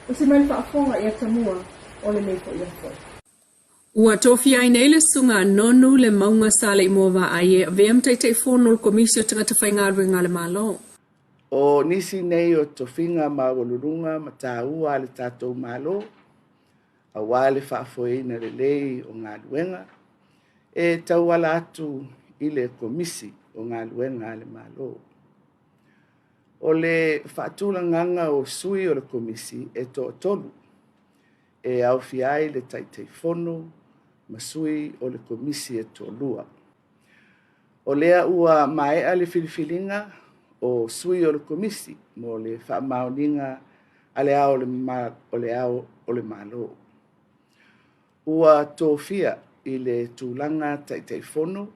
Usi mai le faafofoga ia Tamua o lenei foi aso. Ua tofia ai nei le Susuga a Nonu Lemauga Saleimoa Vaai e avea ma Taitaifono o le Komisi o Tagata Faigaluega a le Malo. O nisi nei o tofiga maualuluga ma taua a le tatou Malo, aua le faafoeina lelei o galuega e tauala atu i le Komisi o Galuega a le Malo. O le faatulagaga o sui o le Komisi e toatolu, e aofia ai le Taitaifono ma sui o le Komisi e toalua. O lea ua maea le filifiliga o sui o le Komisi mo le faamaoniga a le Ao o le Malo. Ua tofia i le tulaga Taitaifono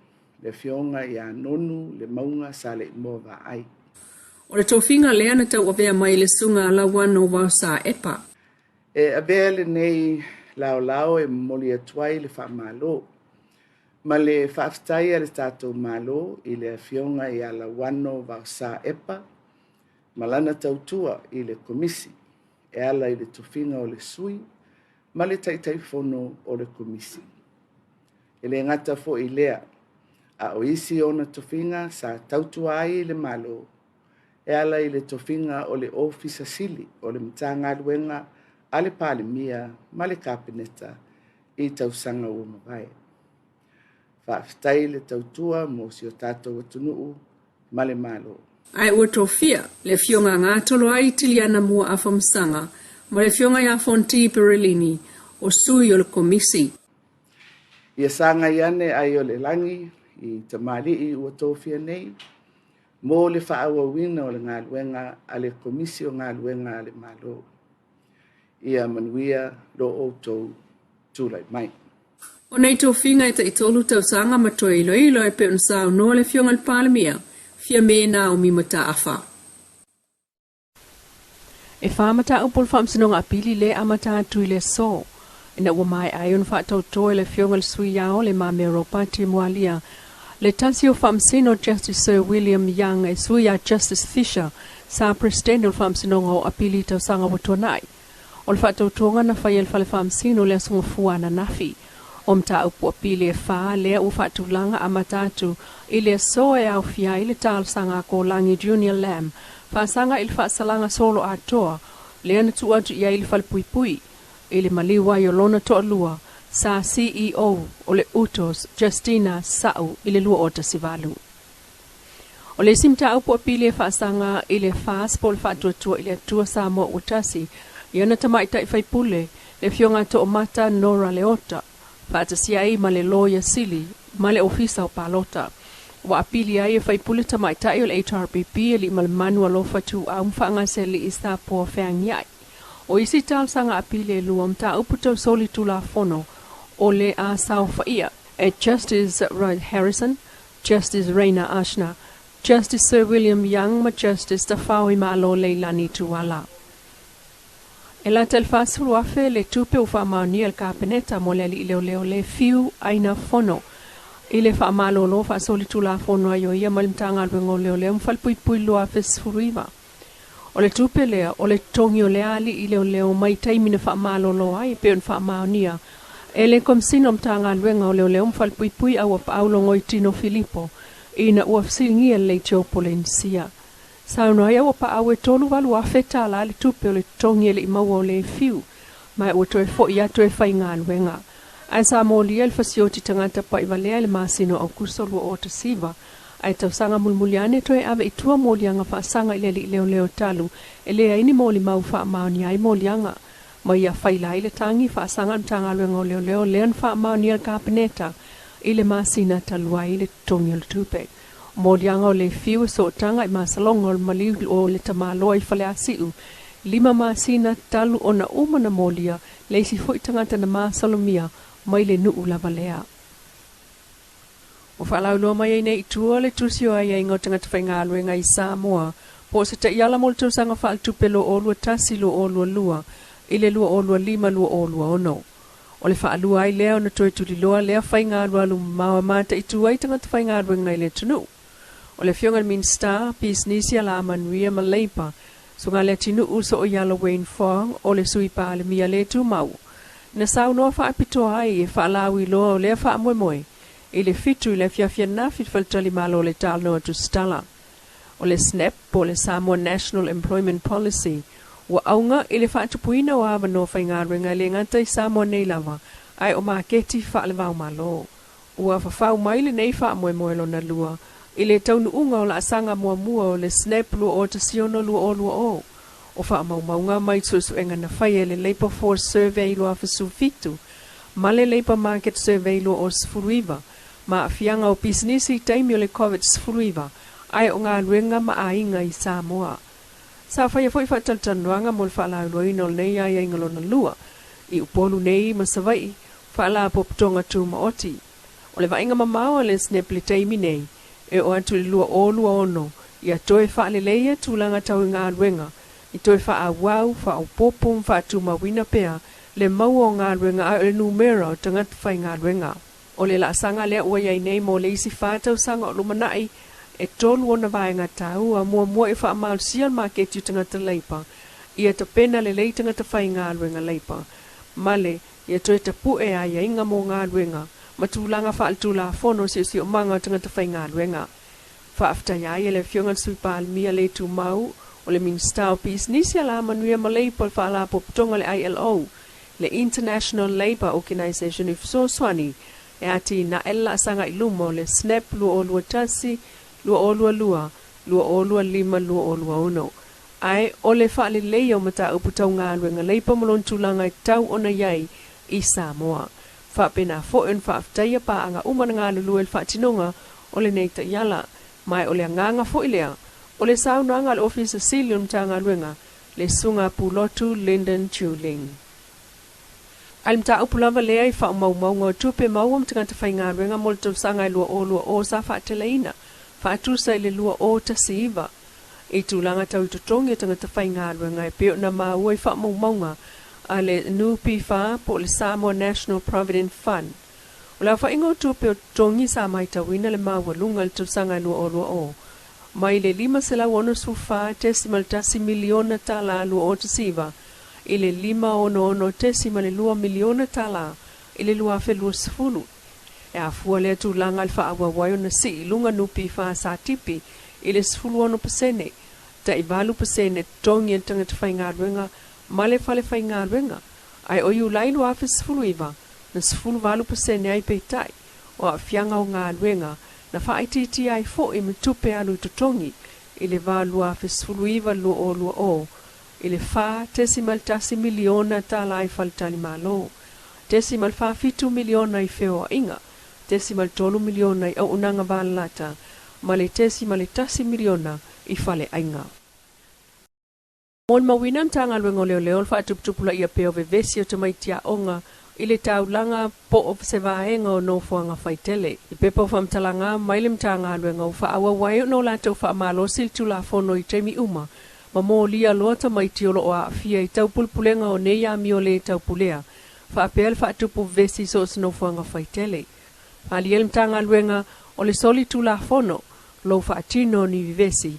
le Afioga ia Nonu Lemauga Saleimoa Vaai. O le tofiga lea na tauavea mai e le Susuga a Lauano Vaosa Epa. E avea lenei laolao e momoli atu ai le faamalo ma le faafetai a le tatou Malo i le Afioga ia Lauano Vaosa Epa ma lana tautua i le Komisi e ala i le tofiga o le sui ma le Taitaifono o le Komisi. E le gata foi i lea, a o isi ona tofiga sa tautua ai i le Malo e ala i le tofiga o le Ofisa Sili o le Matagaluega a le Palemia ma le Kapeneta i tausaga ua mavae. Faafetai le tautua mo si o tatou atunuu ma le Malo. Ae ua tofia le Afioga a Gatoloai Tiliana Muaafa Masaga ma le Afioga ia Fonti Perelini o sui o le Komisi. Ia sagai ane ai o le lagi i tamalii ua tofia nei mo le faaauauina o le galuega a le Komisi o Galuega a le Malo. Ia manuia lo outou tulai mai. O nei tofiga e taitolu tausaga ma toe iloilo e pei ona saunoa le Afioga i le Palemia, Fiame Naomi Mataafa. E fa mataupu o le Faamasinoga Apili lea e amata atu i le aso, ina ua maea ai ona faatauto e le Afioga i le Sui Ao Le Mamea Ropati Mualia le tasi o Faamasino Justice Sir William Young e sui ia Justice Fisher sa Peresetene o le Faamasinoga o Apili i tausaga ua tuanai. O le faatautoga na faia e le Fale Faamasino i le Aso Gafua ananafi. O mataupu apili e fa lea ua faatulaga amata atu i le aso e aofia ai le talosaga a Kolangi Junior Lam faasaga i le faasalaga solo atoa lea na tuu atu i ai le falepuipui i le maliu ai o lona toalua sa CEO o le UTOS Justina Sa'u i le 2018. O le isi mataupu apili e faasaga i le FAS po o le Faatuatua i le Atua Samoa Ua Tasi i ana tamaitai faipule, le Afioga a Toomata Nora Leota, faatasi ai ma le Loia Sili ma le Ofisa o Palota. Ua apili ai e faipule tamaitai o le HRPP e Aliimalemanu Alofa Tuuau ma Faagasealii Sapoa Feagiai. O isi talosaga apili e lua, mataupu tau solitulafono o le a saofaia e Justice Rod Harrison, Justice Reina Ashna, Justice Sir William Young ma Justice Tafao Imalo Leilani Tuala. E lata i le 40,000 le tupe ua faamaonia e le Kapeneta mo le alii leoleo le fiu aina fono i le faamalolo faasolitulafono ai o ia mai le Matagaluega o Leoleo ma Falepuipui 2019. O le tupe lea, o le totogi o lea alii leoleo mai taimi na faamalolo ai e pei ona faamaonia e le Komesina o Matagaluega o Leoleo ma Falepuipui a ua paau Logoitino Filipo ina ua fesiligia le leitio Polenisia. Saunoa ai a ua paau e 38 afe tala le tupe o le totogi e le i maua o le fiu, ma ua toe fo'i atu e faigaluega. Ae sa molia le fasioti tagata pa'ivalea i le masina o Aukuso 2019, ae tausaga mulimuli ane toe ave i tua moliaga faasaga i le alii leoleo talu e leai ni molimau faamaonia ai moliaga ma ia faila ai le tagi faasaga i le Matagaluega o Leoleo lea na faamaonia e le Kapeneta i le masina talu ai le totogi o le tupe. Moliaga o le fiu e sootaga i masaloga o le maliu o le tamaloa i Faleasiu 5 masina talu ona uma na molia le isi fo'i tagata na masalomia mai le nuu lava lea. Ua faalauiloa mai ai nei i tua le tusi o aiaiga o tagata faigaluega i Samoa po o se taiala mo le tausaga faaletupe 2021/2022 i le 2025/2026. O le faalua ai lea ona toe tuliloa lea faiga alualu mamao e mataitu ai tagata faigaluega i le atunuu. O le Afioga i le Minisita, Pisinisi Alamanuia ma Leipa, Susuga Leatinuu Sooialo Wayne Fong o le Sui Palemia le tumau, na saunoa faapitoa ai e faalauiloa o lea faamoemoe i le 7 i le afiafi ananafi i le faletalimalo o le Talanoa Tusitala. O le SNAP po o le Samoa National Employment Policy ua auga i le faatupuina o avanoa faigaluega e le gata i Samoa nei lava ae o maketi faale-va-o-Malo. Ua fafau mai lenei faamoemoe lona lua i le taunuuga o laasaga muamua o le SNAP 2016-2020. O faamaumauga mai suesuega na faia e le Labour Force Survey 2017 ma le Labour Market Survey 2019 ma aafiaga o pisinisi i taimi o le Covid-19 ae o galuega ma aiga i Samoa. Sa faia foi faatalatalanoaga mo le faalauiloaina o lenei aiaiga lona lua i Upolu nei ma Savaii Faalapotopotoga Tumaoti. O le vaaiga mamao a le SNAP i le taimi nei, e oo atu i le 2026 ia toe faaleleia tulaga tau i galuega, i toe faaauau, faaopoopo ma faatumauina pea le maua o galuega ae o le numera o tagata faigaluega. O le laasaga lea ua i ai nei mo le isi 4 tausaga o lumanai, e tolu ona vaega taua. Muamua, e faamalosia le maketi o tagata leipa, ia tapena lelei tagata faigaluega leipa, ma le ia toe tapue aiaiga mo galuega ma tulaga faaletulafono siosiomaga o tagata faigaluega. Faafetai ai e le Afioga i le Sui Palemia le tumau o le Minisita o Pisinisi, Alamanuia ma Leipa le Faalapotopotoga le ILO, le International Labour Organization i fesoasoani e atinae le laasaga i luma o le SNAP 2021 2022 2025 2026 ae o le faaleleia o mataupu tau galuega leipa ma lona tulaga e tatau ona i ai i Samoa. Faapena foi ona faafetaia paaga uma na galulue i le faatinoga o lenei taiala. Ma o le agaga foi lea o le saunoaga a le Ofisa Sili o le Matagaluega, le Susuga Pulotu Lyndon Chuling. Ae le mataupu lava lea i faamaumauga o tupe maua ma tagata faigaluega mo le tausaga e 2020 sa faateleina faatusa i le 2019 i tulaga tau i totogi o tagata faigaluega e pei ona maua i faamaumauga a le NPF po o le Samoa National Provident Fund. O le aofaiga o tupe o totogi sa matauina le maualuga i le tausaga e 2020 mai le $564.1 miliona tala 2019 i le $566.2 miliona tala i le 2020. E afua lea tulaga i le faaauau ai ona sii i luga NPF sa tipi i le 16%, tai 8% totogi e le tagata faigaluega ma le fale faigaluega, ae o Iulai 2019 na 18% ai. Peitai o aafiaga o galuega na faaitiitia ai foi ma tupe alu i totogi i le va 2019-2020 i le $4.1 miliona tala i faletalimalo, .47 miliona i feoaiga, .3 miliona i auaunaga valalata ma le .1 miliona i faleaiga. Molimauina Matagaluega o Leoleo le faatuputupulaia pea o vevesi o tamaiti aoga i le taulaga po o se vaega o nofoaga faitele. I pepa o faamatalaga mai le Matagaluega ua faaauau ai ona o latou faamalosi le Tulafono i taimi uma ma molia loa tamaiti o loo aafia i taupulepulega o nei amio le taupulea faapea le faatupu vevesi so o se nofoaga faitele. Faaalia le Matagaluega o le soli Tulafono lou faatino ni vevesi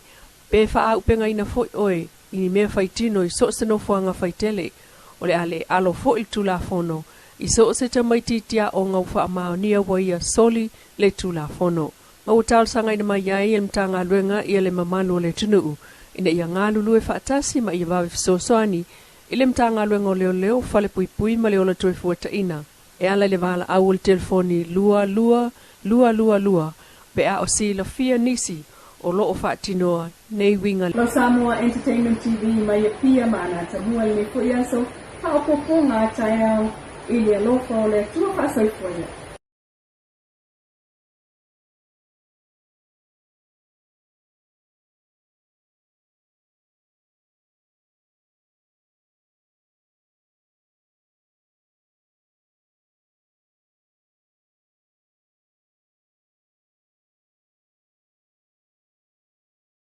pe faaaupegaina foi oe i ni mea faitino i so o se nofoaga faitele, o le a le alo foi le Tulafono i so o se tamaitiiti aoga ua faamaonia ua ia soli le Tulafono. Ma ua talosagaina mai ai e le Matagaluega ia le mamalu o le atunuu ina ia galulue faatasi ma ia vave fesoasoani i le Matagaluega o Leoleo, Falepuipui ma le Ola Toefuataiga e ala i le valaau o le telefoni 22222 pe a o silafia nisi o loo faatinoa nei uiga. Lo Samoa Entertainment TV mai Apia ma Anatamua i lenei foi aso, faaopoopoga a taeao i le alofa o le Atua. Faasoifua ia.